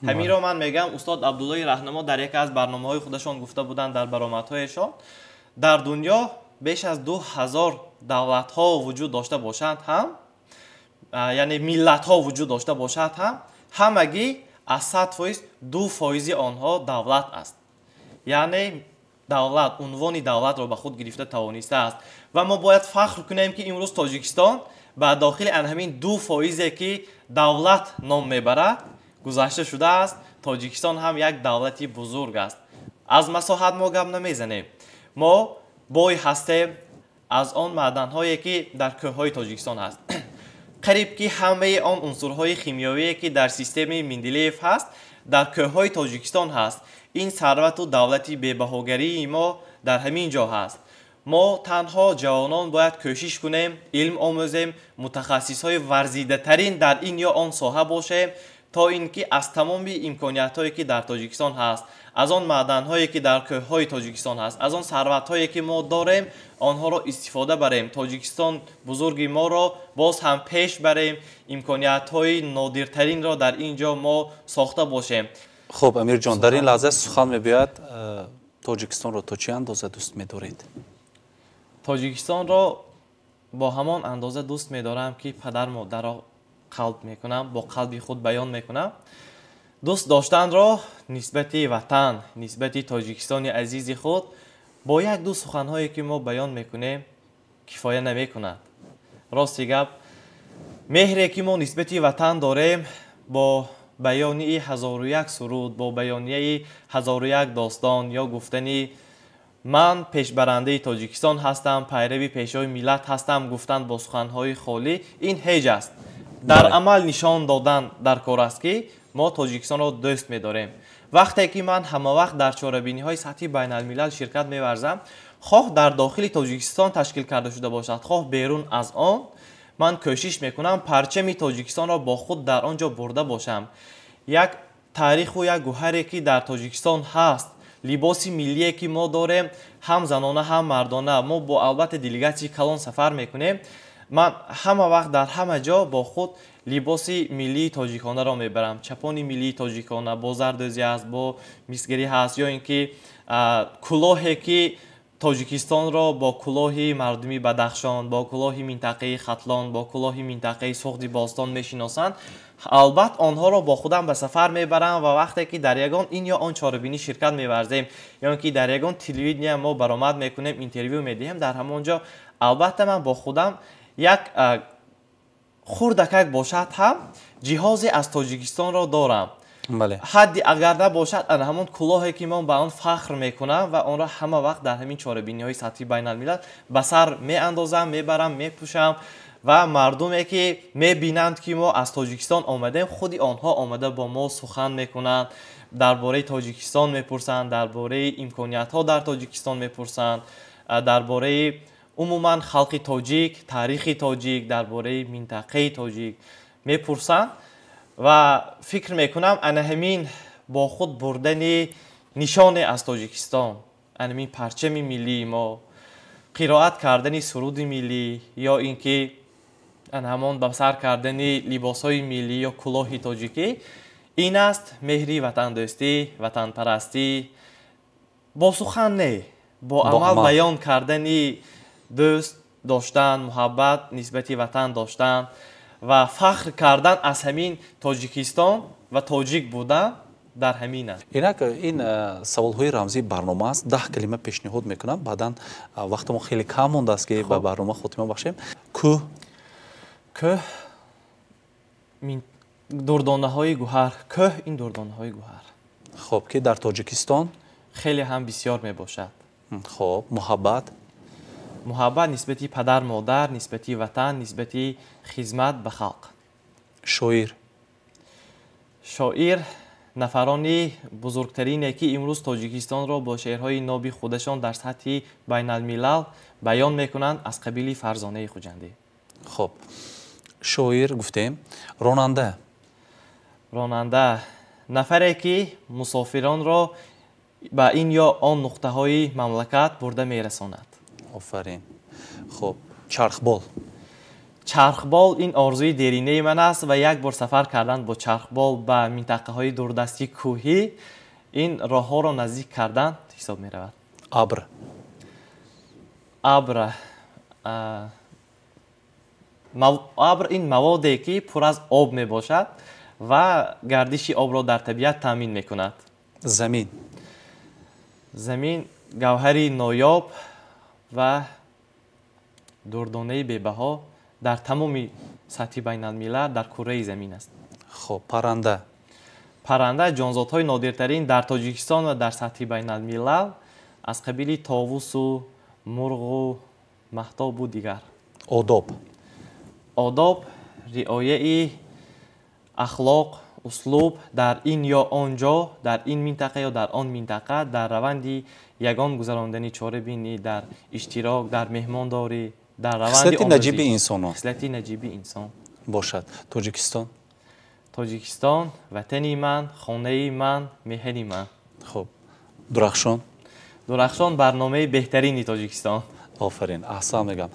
Ҳаминро ман мегӯям, устод Абдуллои Раҳнамо дар яке аз барномаҳои худашон гуфта буданд дар баромадҳояшон, дар дунё беш аз 2000 давлатҳо вуҷуд дошта бошанд ҳам, яъне миллатҳо вуҷуд дошта бошад ҳам, ҳамагӣ аз 100% 2% онҳо давлат аст. Яъне давлат, унвони давлатро ба худ гирифта тавонистааст. Ва мо бояд фахр кунем, ки имрӯз Тоҷикистон ба дохили ан ҳамин 2%, ки давлат ном мебарад, гузашта шудааст. Тоҷикистон ҳам як давлати бузург аст. Аз масоҳат мо гап намезанем. Мо бой ҳастем аз он маъданҳое, ки дар кӯҳҳои Тоҷикистон ҳаст. Қариб ки ҳамаи он унсурҳои химиёвие, ки дар системаи Менделеев ҳаст, дар кӯҳҳои Тоҷикистон ҳаст. Ин сарвату давлати бебаҳогарии мо дар ҳамин ҷо ҳаст. Мо танҳо ҷавонон бояд кӯшиш кунем, илм омӯзем, мутахассисҳои варзидатарин дар ин ё он соҳа бошем, то ин ки аз тамоми имкониятҳое, ки дар Тоҷикистон ҳаст, аз он маъданҳое, ки дар кӯҳҳои Тоҷикистон ҳаст, аз он сарватҳое, ки мо дорем, онҳоро истифода барем. Тоҷикистон бузурги моро боз ҳам пеш барем, имкониятҳои нодиртаринро дар ин ҷо мо сохта бошем.
Хуб, Амирҷон, дар ин лаҳза сухан мебиёяд, Тоҷикистонро то чӣ андоза дӯст медоред?
Тоҷикистонро бо ҳамон андоза дӯст медорам, ки падар модарро қалб мекунам, бо қалби худ баён мекунам. Дӯст доштанро нисбати ватан, нисбати Тоҷикистони азизи худ бо як-ду суханҳое, ки мо баён мекунем, кифоя намекунад. Рости гап, меҳре, ки мо нисбати ватан дорем, бо баёнии 1001 суруд, бо баёнияи 1001 достон ё гуфтани ман пешбарандаи Тоҷикистон ҳастам, пайрави пешвои миллат ҳастам гуфтан бо суханҳои холӣ ин ҳеҷ аст. Дар амал нишон додан дар кор аст, ки мо Тоҷикистонро дӯст медорем. Вақте ки ман ҳамавақт дар чорабиниҳои сатҳи байналмилал ширкат меварзам, хоҳ дар дохили Тоҷикистон ташкил карда шуда бошад, хоҳ берун аз он, ман кӯшиш мекунам парчами Тоҷикистонро бо худ дар он ҷо бурда бошам. Як таъриху як гӯҳаре, ки дар Тоҷикистон ҳаст, либоси миллие, ки мо дорем, ҳам занона, ҳам мардона, мо бо албатта делегатсияи калон сафар мекунем. Ман ҳама вақт дар ҳама ҷо бо худ либоси миллии тоҷиконаро мебарам. Чапони миллии тоҷикона бо зардӯзӣ аст, бо мисгарӣ ҳаст, ё ин ки кулоҳе, ки Тоҷикистонро бо кулоҳи мардуми Бадахшон, бо кулоҳи минтақаи Хатлон, бо кулоҳи минтақаи Суғди бостон мешиносанд. Албатта, онҳоро бо худам ба сафар мебарам ва вақте ки дар ягон ин ё он чорабинӣ ширкат меварзем, ё ин ки дар ягон телевидения мо баромад мекунем, интервю медиҳем, дар ҳамон ҷо албатта ман бо худам як хурдакак бошад ҳам ҷиҳозе аз Тоҷикистонро дорам. Ҳадди агар набошад, ана ҳамон кулоҳе, ки ман ба он фахр мекунам ва онро ҳама вақт дар ҳамин чорабиниҳои сатҳи байналмилал ба сар меандозам, мебарам, мепӯшам ва мардуме, ки мебинанд, ки мо аз Тоҷикистон омадем, худи онҳо омада бо мо сухан мекунанд, дар бораи Тоҷикистон мепурсанд, дар бораи имкониятҳо дар Тоҷикистон мепурсанд, дар бораи умуман халқи тоҷик, таърихи тоҷик, дар бораи минтақаи тоҷик мепурсанд. Ва фикр мекунам, ана ҳамин бо худ бурдани нишоне аз Тоҷикистон, ана ҳамин парчами миллии мо, қироат кардани суруди миллӣ ё ин ки ана ҳамон ба сар кардани либосҳои миллӣ ё кулоҳи тоҷикӣ, ин аст меҳри ватандӯстӣ, ватанпарастӣ. Бо сухан не, бо амал баён кардани дӯст доштан, муҳаббат нисбати ватан доштан ва фахр кардан аз ҳамин Тоҷикистон ва тоҷик будан дар ҳамин аст.
Инак ин саволҳои рамзии барнома аст. 10 калима пешниҳод мекунам, баъдан вақтамон хеле кам мондааст, ки ба барнома хотима бахшем. Кӯҳ.
Кӯҳ дурдонаҳои гӯҳар. Кӯҳ ин дурдонаҳои гӯҳар.
Хоб, ки дар Тоҷикистон
хеле ҳам бисёр мебошад.
Хоб, муҳаббат.
Муҳаббат нисбати падар, модар, нисбати ватан, нисбати хизмат ба халқ.
Шоир.
Шоир нафарони бузургтарине, ки имрӯз Тоҷикистонро бо шеърҳои ноби худашон дар сатҳи байналмилал баён мекунанд, аз қабили Фарзонаи Хуҷандӣ.
Хоб, шоир гуфтем. Ронанда.
Ронанда нафаре, ки мусофиронро ба ин ё он нуқтаҳои мамлакат бурда мерасонад.
Офарин. Хоб, чархбол.
Чархбол ин орзуи деринаи ман аст ва як бор сафар кардан бо чархбол ба минтақаҳои дурдасти кӯҳӣ ин роҳҳоро наздик кардан ҳисоб меравад.
Абр.
Абр абр ин маводе, ки пур аз об мебошад ва гардиши обро дар табиат таъмин мекунад.
Замин.
Замин гавҳари ноёб ва дурдонаи бебаҳо дар тамоми сатҳи байналмилал дар кураи замин аст.
Хоб, парранда.
Парранда ҷонзодҳои нодиртарин дар Тоҷикистон ва дар сатҳи байналмилал аз қабили товусу мурғу маҳтобу дигар.
Одоб.
Одоб риояи ахлоқ, услуб дар ин ё он ҷо, дар ин минтақа ё дар он минтақа, дар раванди ягон гузарондани чорабинӣ, дар иштирок, дар меҳмондорӣ, дар раванди
хислати наҷиби инсонон.
Хислати наҷиби инсон
бошад. Тоҷикистон.
Тоҷикистон ватани ман, хонаи ман, меҳри ман.
Хуб, Дурахшон.
Дурахшон барномаи беҳтарини Тоҷикистон.
Офарин, аҳсан мегӯям.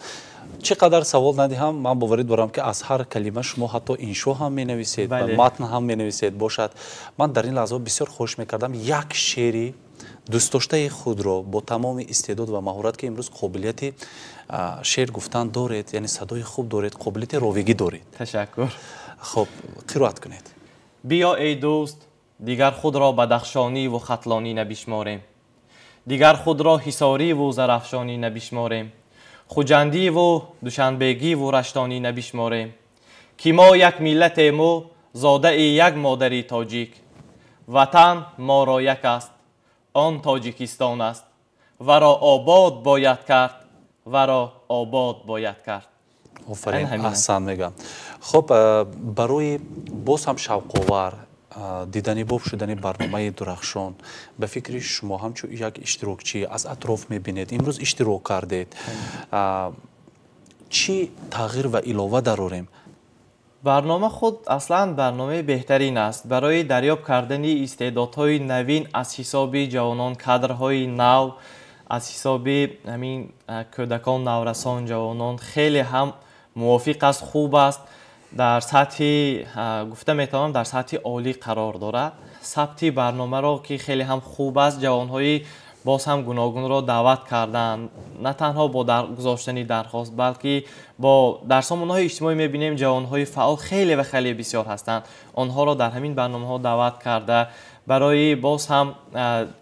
Чӣ қадар савол надиҳам, ман боварӣ дорам, ки аз ҳар калима шумо ҳатто иншо ҳам менависед ва матн ҳам менависед. Бошад, ман дар ин лаҳзаҳо бисёр хоҳиш мекардам, як шеъри дӯстдоштаи худро бо тамоми истеъдод ва маҳорат, ки имрӯз қобилияти шеър гуфтан доред, яъне садои хуб доред, қобилияти ровигӣ доред.
Ташаккур.
Хуб, қироат кунед.
Биё, эй дӯст, дигар худро бадахшониву хатлонӣ набишморем, дигар худро ҳисориву зарафшонӣ набишморем, хуҷандиву душанбегиву раштонӣ набишморем, ки мо як миллатему зодаи як модари тоҷик. Ватан моро як аст, он Тоҷикистон аст, варо обод бояд кард, варо обод бояд кард.
Офарин, аҳсан мегӯям. Хуб, барои боз ҳам шавқовар, дидани боб шудани барномаи Дурахшон, ба фикри шумо, ҳамчун як иштирокчӣ аз атроф мебинед, имрӯз иштирок кардед, чӣ тағйир ва илова дарорем?
Барнома худ аслан барномаи беҳтарин аст барои дарёб кардани истеъдодҳои навин аз ҳисоби ҷавонон, кадрҳои нав, аз ҳисоби ҳамин кӯдакон, наврасон, ҷавонон хеле ҳам мувофиқ аст, хуб аст, дар сатҳи, гуфта метавонам, дар сатҳи олӣ қарор дорад. Сабти барномаро, ки хеле ҳам хуб аст, ҷавонҳои боз ҳам гуногунро даъват карданд, на танҳо бо гузоштани дархост, балки бо дар сомонаҳои иҷтимоӣ мебинем, ҷавонҳои фаъол хеле ва хеле бисёр ҳастанд. Онҳоро дар ҳамин барномаҳо даъват карда барои боз ҳам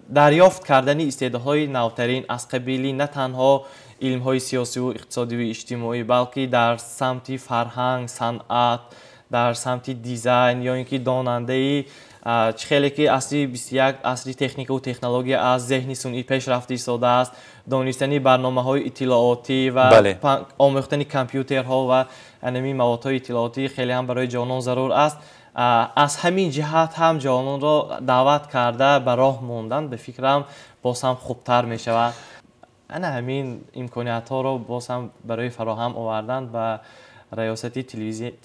дарёфт кардани истеъдодҳои навтарин аз қабили на танҳо илмҳои сиёсиву иқтисодиву иҷтимоӣ, балки дар самти фарҳанг, санъат, дар самти дизайн ё ин ки донандаи чӣ хеле ки асри 21 асри техникаву технология аз зеҳни сунъӣ пешрафта истодааст, донистани барномаҳои иттилоотӣ ва омӯхтани компютерҳо ва анами маводҳои иттилоотӣ хеле ҳам барои ҷавонон зарур аст. Аз ҳамин ҷиҳат ҳам ҷавононро даъват карда ба роҳ мондан, ба фикрам, боз ҳам хубтар мешавад. Ана ҳамин имкониятҳоро боз ҳам барои фароҳам овардан ба раёсати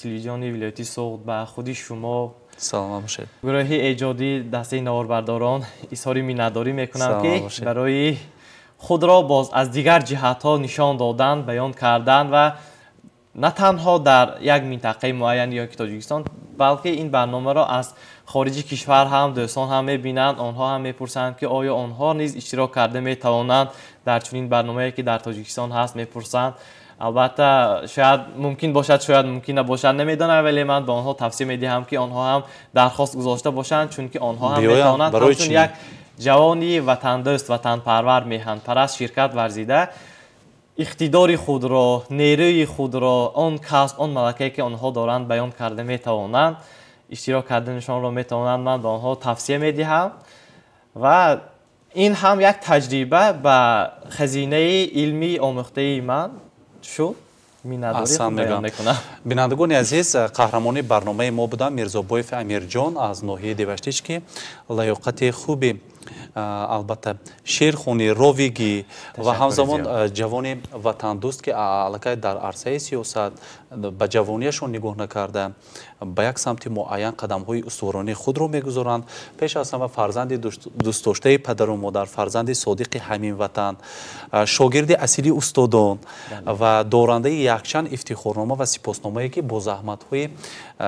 телевизиони вилояти Суғд, ба худи шумо,
Саломат бошед.
гурӯҳи эҷодӣ, дастаи наворбардорон изҳори миннатдорӣ мекунам, ки барои худро боз аз дигар ҷиҳатҳо нишон додан, баён кардан ва на танҳо дар як минтақаи муайян ё ки Тоҷикистон, балки ин барномаро аз хориҷи кишвар ҳам дӯстон ҳам мебинанд, онҳо ҳам мепурсанд, ки оё онҳо низ иштирок карда метавонанд дар чунин барномае, ки дар Тоҷикистон ҳаст, мепурсанд. Албатта, шояд мумкин бошад, шояд мумкин набошад, намедонам, вале ман ба онҳо тавсия медиҳам, ки онҳо ҳам дархост гузошта бошанд, чунки онҳо ҳам метавонанд ҳамчун як ҷавони ватандӯст, ватанпарвар, меҳанпараст ширкат варзида, иқтидори худро, нерӯи худро, он касб, он малакае, ки онҳо доранд, баён карда метавонанд, иштирок карданашонро метавонанд. Ман ба онҳо тавсия медиҳам ва ин ҳам як таҷриба ба хазинаи илмии омӯхтаи ман шуд.
Аҳсан мегӯям. Бинандагони азиз, қаҳрамони барномаи мо буданд Мирзобоев Амирҷон аз ноҳияи Деваштич, ки лаёқати хуби, албатта, шеърхонӣ, ровигӣ ва ҳамзамон ҷавони ватандӯст, ки аллакай дар арсаи сиёсат ба ҷавонияшон нигоҳ накарда, ба як самти муайян қадамҳои устуворонии худро мегузоранд. Пеш аз ҳама, фарзанди дӯстдоштаи падару модар, фарзанди содиқи ҳамин ватан, шогирди асили устодон ва дорандаи якчанд ифтихорнома ва сипосномае, ки бо заҳматҳои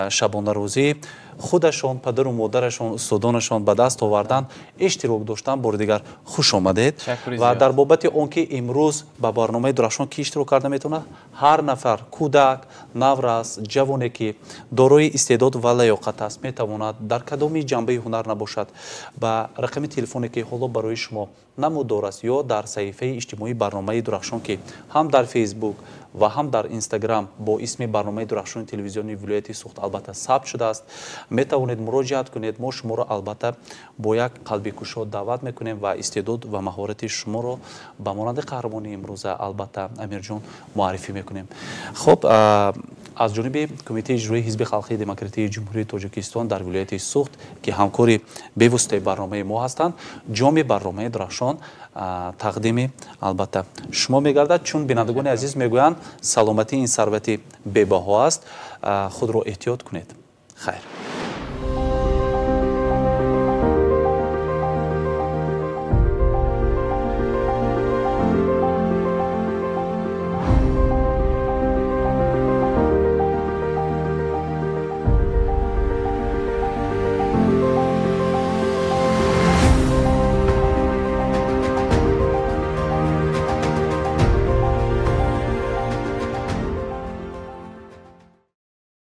шабонарӯзии худашон, падару модарашон, устодонашон ба даст оварданд, иштирок доштан. Бори дигар хуш омадед. Ва дар бобати он ки имрӯз ба барномаи Дурахшон ки иштирок карда метавонад, ҳар нафар кӯдак, наврас, ҷавоне, ки дорои истеъдод ва лаёқат аст, метавонад дар кадоми ҷанбаи ҳунар набошад, ба рақами телефоне, ки ҳоло барои шумо намудор аст, ё дар саҳифаи иҷтимоии барномаи Дурахшон, ки ҳам дар Фейсбук ва ҳам дар Инстаграм бо исми барномаи Дурахшони телевизиони вилояти Суғд албатта сабт шудааст, метавонед муроҷиат кунед. Мо шуморо албатта бо як қалби кушод даъват мекунем ва истеъдод ва маҳорати шуморо ба монанди қаҳрамони имрӯза, албатта, Амирҷон, муаррифӣ мекунем. Хуб, аз ҷониби Кумитаи иҷроии Ҳизби халқии демократии Ҷумҳурии Тоҷикистон дар вилояти Суғд, ки ҳамкори бевоситаи барномаи мо ҳастанд, ҷоми барномаи Дурахшон тақдими, албатта, шумо мегардад. Чун, бинандагони азиз, мегӯянд, саломатӣ ин сарвати бебаҳо аст, худро эҳтиёт кунед. Хайр.